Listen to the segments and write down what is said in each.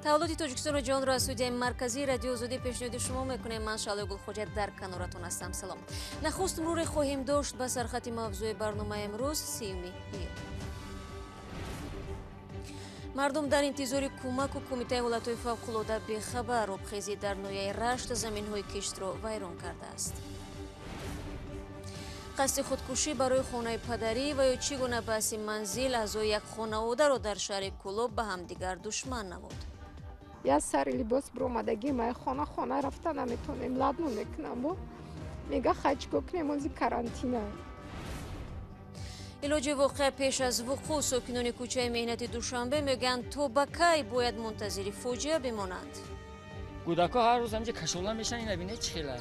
Таваллуди Тоҷикистону ҷаҳонро аз студияи марказии Радиои Озодӣ пешниҳоди шумо мекунем. Ман Шаълои Гулхоҷа дар каноратон ҳастам. Салом. Нахуст муруре хоҳем дошт ба сархати мавзӯи барномаи имрӯз, 30 июн. Мардум дар интизори кӯмаку Кумитаи ҳолатҳои фавқулода бехабар. Обхезӣ дар ноҳияи Рашт заминҳои киштро вайрон кардааст. Қасди худкушӣ барои хонаи падарӣ ва ё чӣ гуна баҳси манзил аъзои як хонаводаро дар шаҳри Кӯлоб ба ҳамдигар душман намуд. Я сари либос биромадагӣ май хона рафта наметонем, ладно мекунам, бо мега хай, чико кунем, ози карантина. Илоҷи воқеа пеш аз вуқӯъ. Сокинони кӯчаи Меҳнати Душанбе мегӯянд, то ба кай бояд мунтазири фоҷиа бимонанд? Кӯдакҳо ҳар рӯз ҳамҷа кашола мешаванд. Ина бинед, чӣ хела.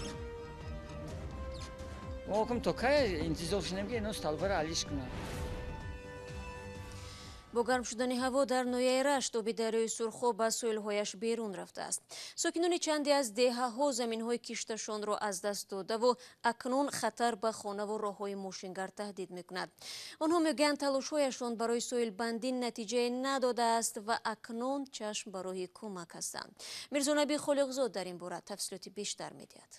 Мо ҳукм то кай интизор шинем, ки ино столбара алиш кунанд? Бо гарм шудани ҳаво дар ноҳияи Рашт оби дарёи Сурхоб ба соҳилҳояш берун рафтааст. Сокинони чанде аз деҳаҳо заминҳои кишташонро аз даст додаву акнун хатар ба хонаву роҳҳои мошингард таҳдид мекунад. Онҳо мегӯянд, талошҳояшон барои соҳилбандӣ натиҷае надодааст ва акнун чашм ба роҳи кӯмак ҳастанд. Мирзонаби Холиқзод дар ин бора тафсилоти бештар медиҳад.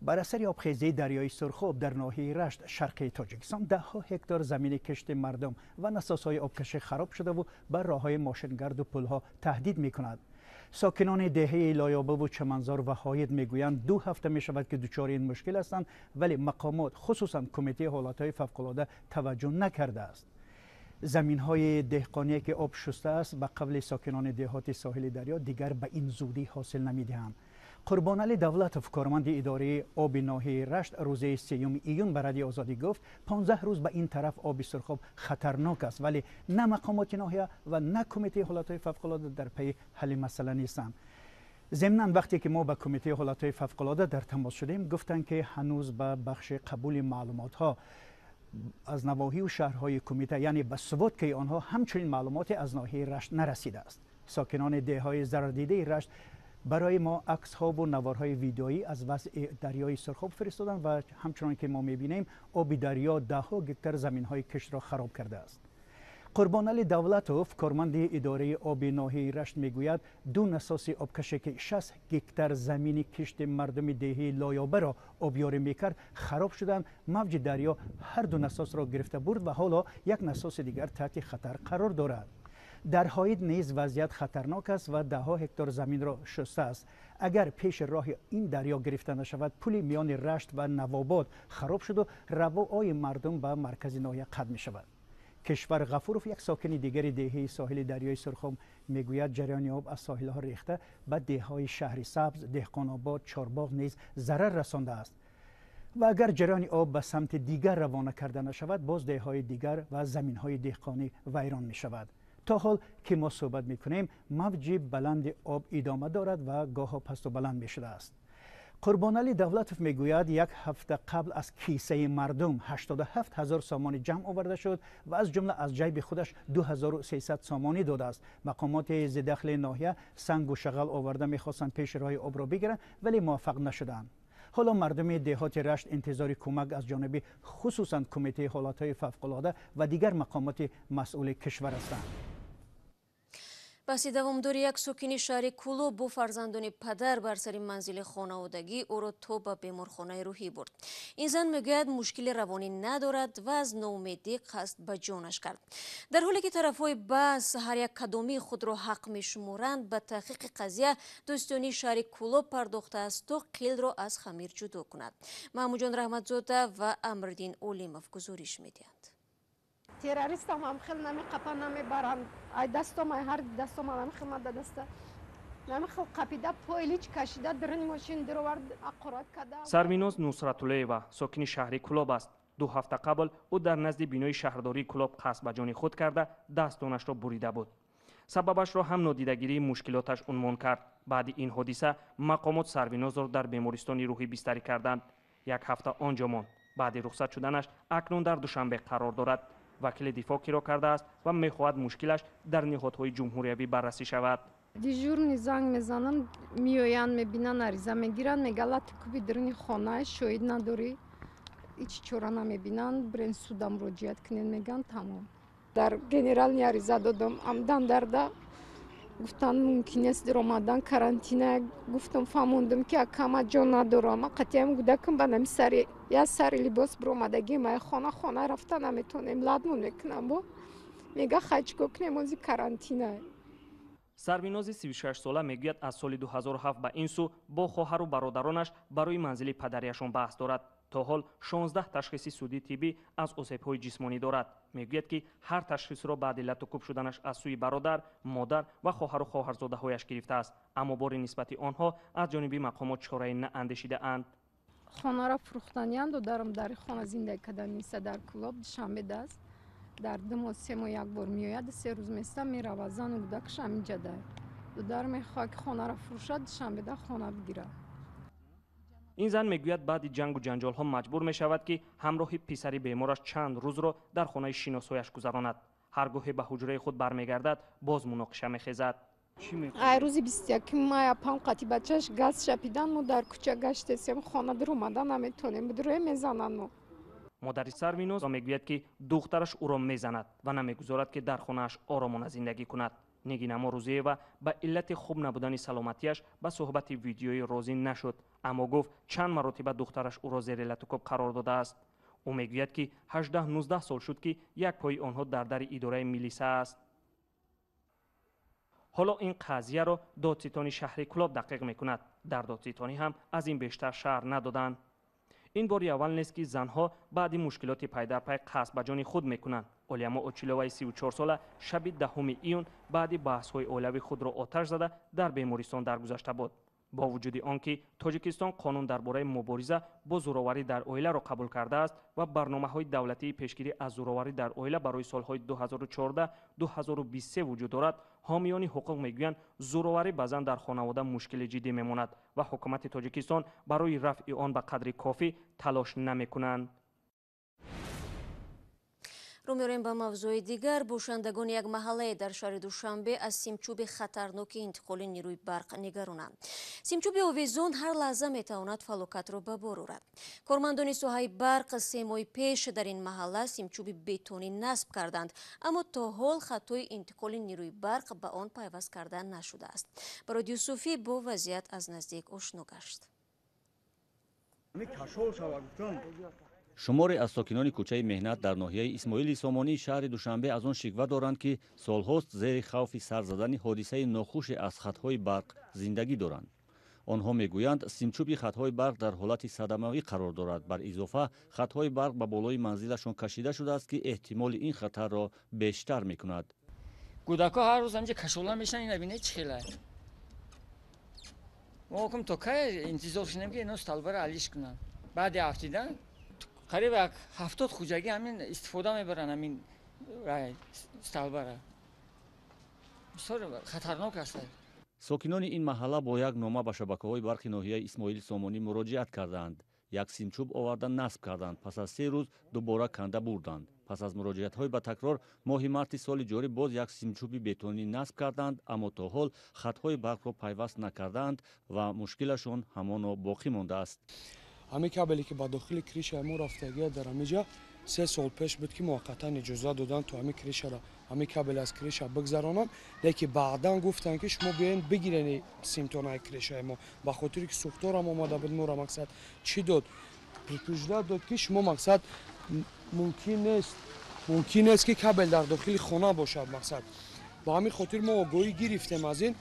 Бар асари обхезии дарёи Сурхоб дар ноҳияи Рашт, шарқи Тоҷикистон, даҳҳо ҳектор замини кишти мардум ва насосҳои обкашӣ хароб шудаву ба роҳҳои мошингарду пулҳо таҳдид мекунад. Сокинони деҳаи Лоёбаву Чаманзор ва Ҳоид мегӯянд, 2 ҳафта мешавад, ки дучори ин мушкил ҳастанд, вале мақомот, хусусан Кумитаи ҳолатҳои фавқулода, таваҷҷӯҳ накардааст. Заминҳои деҳқоние, ки об шустааст, ба қавли сокинони деҳоти соҳили дарё, дигар ба ин зудӣ ҳосил намедиҳанд. Қурбоналӣ Давлатов, корманди идораи оби ноҳияи Рашт, рӯзи 3 июн ба Радиои Озодӣ гуфт, 15 рӯз ба ин тараф оби Сурхоб хатарнок аст, вале на мақомоти ноҳия ва на Кумитаи ҳолатҳои фавқулода дар пайи ҳалли масъала нестанд. Зимнан, вақте ки мо ба Кумитаи ҳолатҳои фавқулода дар тамос шудем, гуфтанд, ки ҳанӯз ба бахши қабули маълумотҳо аз навоҳию шаҳрҳои кумита, яъне ба сводкаи онҳо, ҳамчунин маълумоте аз ноҳияи Рашт нарасидааст. Сокинони деҳҳои зарардидаи Рашт барои мо аксҳову наворҳои видеоӣ аз вазъи дарёи Сурхоб фиристоданд ва ҳамчунон ки мо мебинем, оби дарё даҳҳо гектар заминҳои киштро хароб кардааст. Қурбоналӣ Давлатов, корманди идораи оби ноҳияи Рашт, мегӯяд, ду насоси обкаше, ки 60 гектар замини кишти мардуми деҳии Лоёбаро обёрӣ мекард, хароб шуданд. Мавҷи дарё ҳар ду насосро гирифта бурд ва ҳоло як насоси дигар таҳти хатар қарор дорад. Дар Ҳоид низ вазъият хатарнок аст ва даҳҳо ҳектор заминро шустааст. Агар пеши роҳи ин дарё гирифта нашавад, пули миёни Рашт ва Навобод хароб шуду равои мардум ба маркази ноҳия қатъ мешавад. Кишвар Ғафуров, як сокини дигари деҳаи соҳили дарёи Сурхоб, мегӯяд, ҷараёни об аз соҳилҳо рехта ба деҳҳои Шаҳри Сабз, Деҳқонобод, Чорбоғ низ зарар расондааст ва агар ҷараёни об ба самти дигар равона карда нашавад, боз деҳҳои дигар ва заминҳои деҳқонӣ вайрон мешавад. То ҳол ки мо суҳбат мекунем, мавҷи баланди об идома дорад ва гоҳо пасту баланд мешудааст. Қурбоналӣ Давлатов мегӯяд, як ҳафта қабл аз кисаи мардум 87 ҳазор сомонӣ ҷамъ оварда шуд ва аз ҷумла аз ҷайби худаш 2300 сомонӣ додааст. Мақомоти зидахли ноҳия сангу шағал оварда, мехостанд пеши роҳи обро бигиранд, вале муваффақ нашуданд. Ҳоло мардуми деҳоти Рашт интизори кӯмак аз ҷониби хусусан Кумитаи ҳолатҳои фавқулода ва дигар мақомоти масъули кишвар ҳастанд. Баҳси давомдори як сокини шаҳри Кӯлоб бо фарзандони падар бар сари манзили хонаводагӣ ӯро то ба беморхонаи рӯҳӣ бурд. Ин зан мегӯяд, мушкили равонӣ надорад ва аз ноумедӣ қасд ба ҷонаш кард. Дар ҳоле ки тарафҳои баҳс ҳар як кадомии худро ҳақ мешуморанд, ба таҳқиқи қазия додситонии шаҳри Кӯлоб пардохтааст, то қилро аз хамир ҷудо кунад. Маҳмудҷон Раҳматзода ва Амриддин Олимов гузориш медиҳанд. Террористам ҳам хел намеқапа, намебаранд. Ай дастом, ай ҳар дастом ҳам хел да даста намехел қапида, пойлич кашида, даруни мошин даровард, аққурат када. Сарвиноз Нусратуллоева сокини шаҳри Кӯлоб аст. 2 ҳафта қабл ӯ дар назди бинои шаҳрдории Кӯлоб қасд ба ҷони худ карда, дастонашро бурида буд. Сабабашро ҳам нодидагирии мушкилоташ унвон кард. Баъди ин ҳодиса мақомот Сарвинозро дар бемористони рӯҳӣ бистарӣ карданд. Як ҳафта он ҷо монд. Баъди рухсат шуданаш акнун дар Душанбе қарор дорад. Вакили дифоъ киро кардааст ва мехоҳад мушкилаш дар ниҳодҳои ҷумҳуриявӣ баррасӣ шавад. Дежурный занг мезанам, меоянд, мебинанд, ариза мегиранд, мега, лату куби даруни хона, шоҳид надорӣ, ҳеҷ чора намебинанд, бирен суда муроҷиат кунед, меган, тамом. Дар генеральный ариза додам, амдан дарда. Гуфтанд мумкин нест даромадан, карантина. Гуфтам, фаҳмондам, ки акама ҷо надорам. Ма қатъиям гудакам ба нами сари як сари либос биромадагим, ай хона рафта наметонем, ладмон мекунам. Бо мега хай чикор кунем, ози карантина. Сарвинози 36сола мегӯяд, аз соли 2007 ба ин сӯ бо хоҳару бародаронаш барои манзили падарияшон баҳс дорад. То ҳол 16 ташхиси судии тиббӣ аз осебҳои ҷисмонӣ дорад. Мегӯяд, ки ҳар ташхисро баъди латукӯб шуданаш аз сӯи бародар, модар ва хоҳару хоҳарзодаҳояш гирифтааст, аммо бори нисбати онҳо аз ҷониби мақомот чораe наандешидаанд. Хонаро фурӯхтаниянд, додарам дар хона зиндагӣ карда неста, дар Кӯлоб, Душанбе даст. Дар 2 моҳ 3 моҳ як бор меояд, 3 рӯз места меравад, зану кӯдакаш ҳаминҷа дар. Додар мехоҳад, ки хонаро фурӯшад, Душанбеда хона бигирад. Ин зан мегӯяд, баъди ҷангу ҷанҷолҳо маҷбур мешавад, ки ҳамроҳи писари бемораш чанд рӯзро дар хонаи шиносояш гузаронад. Ҳар гоҳе ба ҳуҷраи худ бармегардад, боз муноқиша мехезад. Ай рӯзи 21 май апам қати бачаш газ шапидан, мо дар кӯча гаштесем, хона даромада наметонем, бидурӯе мезананд мо. Модари Сарвиноз мегӯяд, ки духтараш ӯро мезанад ва намегузорад, ки дар хонааш оромона зиндагӣ кунад. Нигинамо Рӯзиева ба иллати хуб набудани саломатиаш ба суҳбати видеоӣ розӣ нашуд, аммо гуфт, чанд маротиба духтараш ӯро зери латукӯб қарор додааст. Ӯ мегӯяд, ки 18-19 сол шуд, ки як пои онҳо дар дари идораи милиса аст. Ҳоло ин қазияро додситони шаҳри Кӯлоб дақиқ мекунад. Дар додситонӣ ҳам аз ин бештар шаҳр надоданд. Ин бори аввал нест, ки занҳо баъди мушкилоти пайдарпай қасд ба ҷони худ мекунанд. Олиямо Очиловаи 34сола шаби 10 июн баъди баҳсҳои оилавӣ худро оташ зада дар бемористон даргузашта буд. Бо вуҷуди он ки Тоҷикистон қонун дар бораи мубориза бо зӯроварӣ дар оиларо қабул кардааст ва барномаҳои давлатии пешгирӣ аз зӯроварӣ дар оила барои солҳои 2014-2023 вуҷуд дорад, ҳомиёни ҳуқуқ мегӯянд, зӯроварӣ ба зан дар хонавода мушкили ҷиддӣ мемонад ва ҳукумати Тоҷикистон барои рафъи он ба қадри кофӣ талош намекунанд. Рӯ меорем ба мавзӯи дигар. Бошандагони як маҳаллае дар шаҳри Душанбе аз симчӯби хатарноки интиқоли нерӯи барқ нигаронанд. Симчӯби овезон ҳар лаҳза метавонад фалокатро ба бор орад. Кормандони соҳаи барқ 3 моҳи пеш дар ин маҳалла симчӯби бетонӣ насб карданд, аммо то ҳол хатҳои интиқоли нерӯи барқ ба он пайваст карда нашудааст. Барод Юсуфӣ бо вазъият аз наздик ошно гашт. Шуморе аз сокинони кӯчаи Меҳнат дар ноҳияи Исмоили Сомонии шаҳри Душанбе аз он шиква доранд, ки солҳост зери хавфи сар задани ҳодисаи нохуше аз хатҳои барқ зиндагӣ доранд. Онҳо мегӯянд, симчӯби хатҳои барқ дар ҳолати садамавӣ қарор дорад. Бар изофа, хатҳои барқ ба болои манзилашон кашида шудааст, ки эҳтимоли ин хатарро бештар мекунад. Кӯдакҳо ҳар рӯз ҳаминҷа кашола мешаванд, ина бинед чӣ хела. Мо ҳукм то кай интизор шинем, ки ино столбара алиш кунанд. Баъди афтидан қариб 70 хуҷагӣ ҳамин истифода мебаранд, ҳамин столбара. Бисёр хатарнок аст. Сокинони ин маҳалла бо як нома ба шабакаҳои барқи ноҳияи Исмоили Сомонӣ муроҷиат кардаанд. Як симчӯб оварда насб карданд, пас аз 3 рӯз дубора канда бурданд. Пас аз муроҷиатҳои ба такрор моҳи марти соли ҷорӣ боз як симчӯби бетонӣ насб карданд, аммо то ҳол хатҳои барқро пайваст накардаанд ва мушкилашон ҳамоно боқӣ мондааст. Ҳамин кабеле ки ба дохили кришаи мо рафтагия дар ҳамиҷа 3 сол пеш буд, ки муваққатан иҷоза доданд то ҳамин кришаро, ҳамин кабел аз криша бигзаронанд, лекин баъдан гуфтанд, ки шумо биёед бигиред симтонаи кришаи мо, ба хотире ки сӯхторам омада буд. Моро мақсад чӣ дод? Предупреждать дод, ки шумо мақсад мумкин нест, ки кабел дар дохили хона бошад. Мақсад ба ҳамин хотир мо огоҳӣ гирифтем аз ин.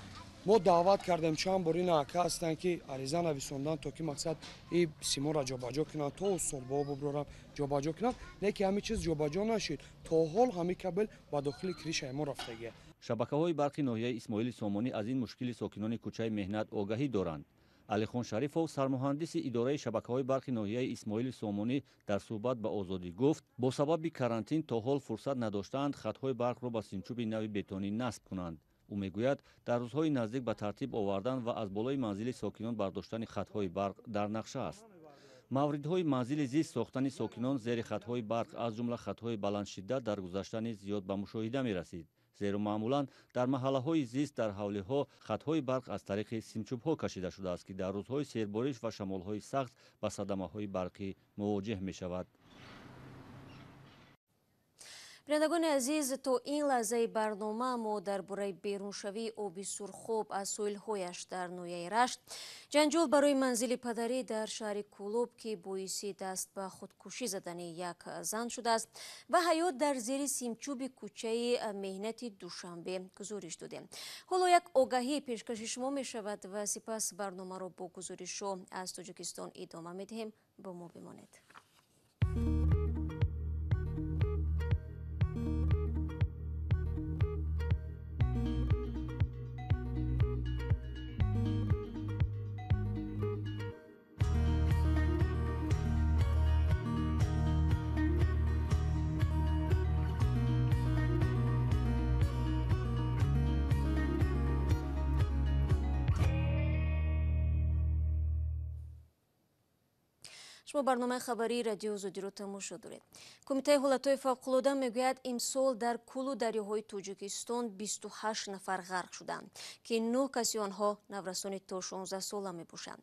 Мо даъват кардем чанд бор ина ака ҳастанд, ки ариза нависонданд, то ки мақсад и симоро ҷобаҷо кунанд, то солбо буброрам ҷобаҷо кунанд, лекин ҳамин чиз ҷобаҷо нашуд. То ҳол ҳамин кабел ба дохили кришаи мо рафтагия. Шабакаҳои барқи ноҳияи Исмоили Сомонӣ аз ин мушкили сокинони кӯчаи Меҳнат огаҳӣ доранд. Алихон Шарифов, сармуҳандиси идораи шабакаҳои барқи ноҳияи Исмоили Сомонӣ, дар суҳбат ба Озодӣ гуфт, бо сабаби карантин то ҳол фурсат надоштаанд хатҳои барқро ба симчӯби нави бетонӣ насб кунанд. Ӯ мегӯяд, дар рӯзҳои наздик ба тартиб овардан ва аз болои манзили сокинон бардоштани хатҳои барқ дар нақша аст. Мавридҳои манзили зист сохтани сокинон зери хатҳои барқ, аз ҷумла хатҳои баландшиддат, дар гузашта низ зиёд ба мушоҳида мерасид. Зеро маъмулан дар маҳаллаҳои зист дар ҳавлиҳо хатҳои барқ аз тариқи симчӯбҳо кашида шудааст, ки дар рӯзҳои сербориш ва шамолҳои сахт ба садамаҳои барқӣ мувоҷеҳ мешавад. Бинандагони азиз, то ин лаҳзаи барнома мо дар бораи беруншавии оби Сурхоб аз соҳилҳояш дар ноҳияи Рашт, ҷанҷол барои манзили падарӣ дар шаҳри Кӯлоб, ки боиси даст ба худкушӣ задани як зан шудааст, ва ҳаёт дар зери симчӯби кӯчаи Меҳнати Душанбе гузориш додем. Ҳоло як огаҳӣ пешкаши шумо мешавад ва сипас барномаро бо гузоришҳо аз Тоҷикистон идома медиҳем. Бо мо бимонед. Шумо барномаи хабарии Радиои Озодиро тамошо доред. Кумитаи ҳолатҳои фавқулода мегӯяд, имсол дар кӯлу дарёҳои Тоҷикистон 28 нафар ғарқ шуданд, ки 9 каси онҳо наврасони то 16 сола мебошанд.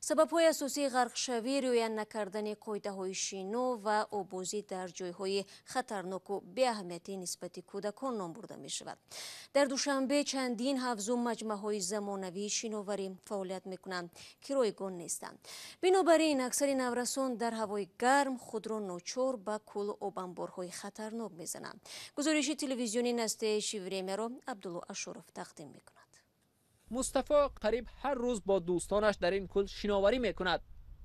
Сабабҳои асосии ғарқшавӣ риоя накардани қоидаҳои шино ва оббозӣ дар ҷойҳои хатарноку беаҳамиятӣ нисбати кӯдакон ном бурда мешавад. Дар Душанбе чандин ҳавзу маҷмаъҳои замонавии шиноварӣ фаъолият мекунанд, ки ройгон нестанд. Бинобар ин аксари наврасон дар ҳавои гарм худро ночор ба кӯлу обанборҳои хатарнок мезананд. Гузориши телевизиони Настоящее времяро Абдулло Ашуров тақдим мекунад. Мустафо қариб ҳар рӯз бо дӯстонаш дар ин кӯл шиноварӣ мекунад.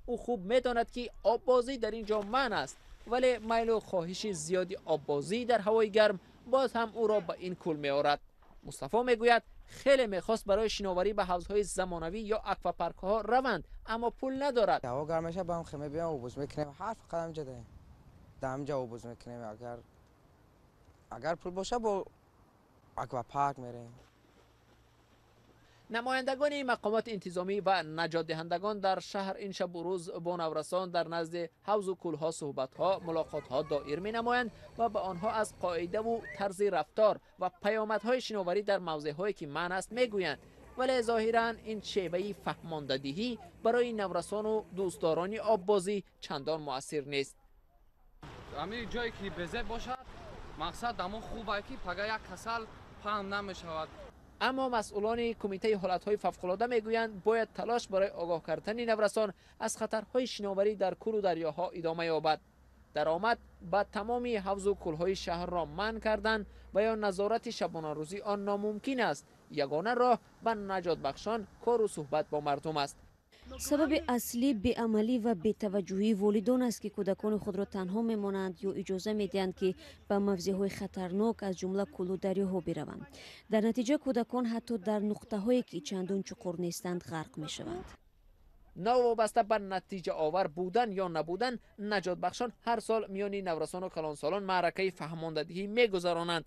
Ӯ хуб медонад, ки оббозӣ дар ин ҷо манъ аст, вале майлу хоҳиши зиёди оббозӣ дар ҳавои гарм боз ҳам ӯро ба ин кӯл меорад. Мустафо мегӯяд, хеле мехост барои шиноварӣ ба ҳавзҳои замонавӣ ё аквапаркҳо раванд, аммо пул надорад. Ҳаво гарм мешавад, ба ҳам хема биём обоз мекунем. Ҳар фақат ҳамҷа даем. Дар ҳамҷа обоз мекунем. Агар пул бошад, бо аквапарк мерем. Намояндагони мақомоти интизомӣ ва наҷотдиҳандагон дар шаҳр ин шабу рӯз бо наврасон дар назди ҳавзу кӯлҳо суҳбатҳо, мулоқотҳо доир менамоянд ва ба онҳо аз қоидаву тарзи рафтор ва паёмадҳои шиноварӣ дар мавзеъҳое ки манъ аст мегӯянд. Вале зоҳиран ин шеваи фаҳмондадиҳӣ барои наврасону дӯстдорони оббозӣ чандон муассир нест. Ҳамин ҷое ки безеб бошад, мақсад дамо хуб ай ки пага як касал паҳн намешавад. Аммо масъулони кумитаи ҳолатҳои фавқулода мегӯянд, бояд талош барои огоҳ кардани наврасон аз хатарҳои шиноварӣ дар кӯлу дарёҳо идома ёбад. Даромад ба тамоми ҳавзу кӯлҳои шаҳрро манъ кардан ва ё назорати шабонарӯзии он номумкин аст. Ягона роҳ ба наҷотбахшон кору суҳбат бо мардум аст. Сабаби аслӣ беамалӣ ва бетаваҷҷӯҳии волидон аст, ки кӯдакони худро танҳо мемонанд ё иҷоза медиҳанд, ки ба мавзеъҳои хатарнок аз ҷумла кӯлу дарёҳо бираванд. Дар натиҷа кӯдакон ҳатто дар нуқтаҳое ки чандон чуқур нестанд ғарқ мешаванд. Новобаста ба натиҷаовар будан ё набудан, наҷотбахшон ҳар сол миёни наврасону калонсолон маъракаи фаҳмондадиҳӣ мегузаронанд.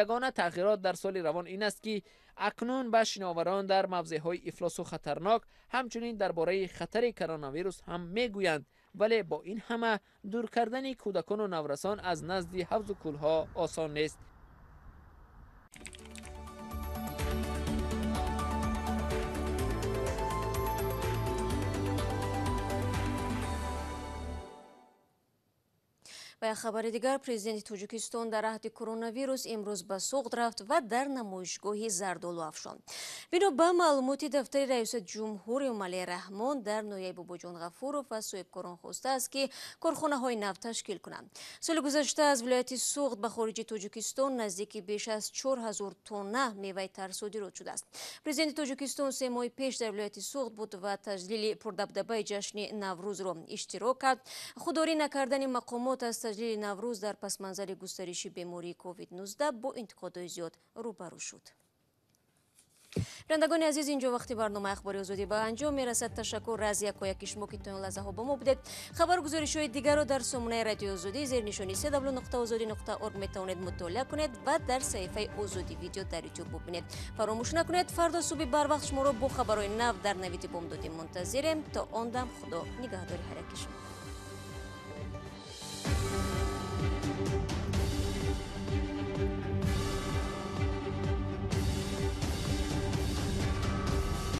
Ягона тағйирот дар соли равон ин аст, ки акнун ба шиноварон дар мавзеъҳои ифлосу хатарнок, ҳамчунин дар бораи хатари коронавирус ҳам мегӯянд. Вале бо ин ҳама дур кардани кӯдакону наврасон аз назди ҳавзу кӯлҳо осон нест. Ба як хабари дигар, президенти Тоҷикистон дар аҳди коронавирус имрӯз ба Суғд рафт ва дар намоишгоҳи зардолу афшонд. Бино ба маълумоти дафтари раёсати ҷумҳур Эмомалӣ Раҳмон дар ноҳияи Бобоҷон Ғафуров аз соҳибкорон хостааст, ки корхонаҳои нав ташкил кунанд. Соли гузашта аз вилояти Суғд ба хориҷи Тоҷикистон наздики беш аз 4000 тонна меваи тар содирот шудааст. Президенти Тоҷикистон 3 моҳи пеш дар вилояти Суғд буд ва таҷлили пурдабдабаи ҷашни Наврӯзро иштирок кард. Худдорӣ накардани мақомот аз таҷлили Наврӯз дар пасманзари густариши бемории COVID-19 бо интиқодҳои зиёд рӯбарӯ шуд. Бинандагони азиз, инҷо вақти барномаи Ахбори Озодӣ ба анҷом мерасад. Ташаккур аз якояки шумо, ки то ин лаҳзаҳо бо мо будед. Хабару гузоришҳои дигарро дар сомонаи Радиои Озодӣ зери нишони cw.ozodi.org метавонед мутолиа кунед ва дар саҳифаи Озодӣ видео дар YouTube бубинед. Фаромӯш накунед, фардо субҳи барвақт шуморо бо хабарҳои нав дар навиди бомдодӣ мунтазирем. То он дам Худо нигаҳдори ҳар яки шумо.